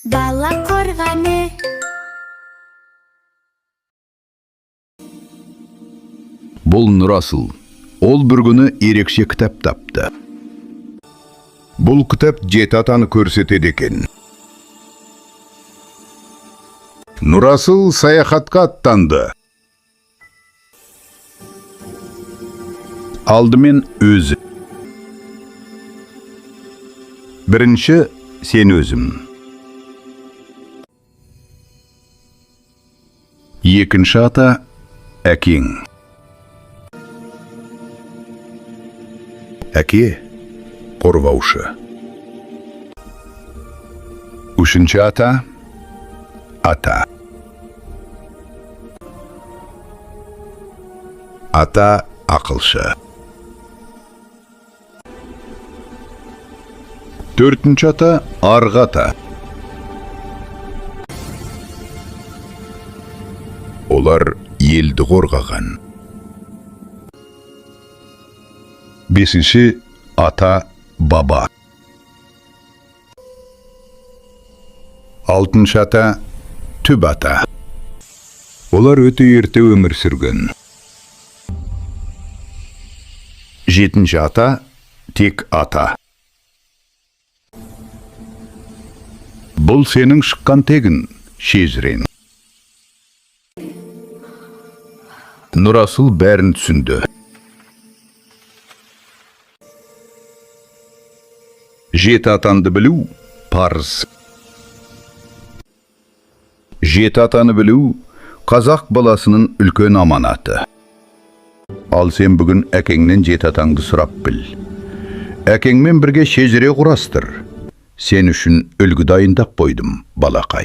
Бала қорғаны. Бұл Нұрасыл. Ол бір күні ерекше кітап тапты. Бұл кітап жеті атаны көрсетеді екен. Нұрасыл саяхатқа аттанды. Алдымен өзі. Бірінші сен өзім. Екінші ата әкең. Әке қорғаушы. Үшінші ата ата. Ата ақылшы. Төртінші ата арғы ата. Олар елді қорғаған. Бесінші ата баба. Алтыншы ата түп ата. Олар өте ерте өмір сүрген. Жетінші ата тек ата. Бұл сенің шыққан тегін, шежірең. Нұрасыл бәрін түсінді. Жеті атанды білу парыз. Жеті атаны білу қазақ баласының үлкен аманаты. Ал сен бүгін әкеңнен жеті атаңды сұрап біл. Әкеңмен бірге шежіре құрастыр. Сен үшін үлгі дайындап қойдым, балақай.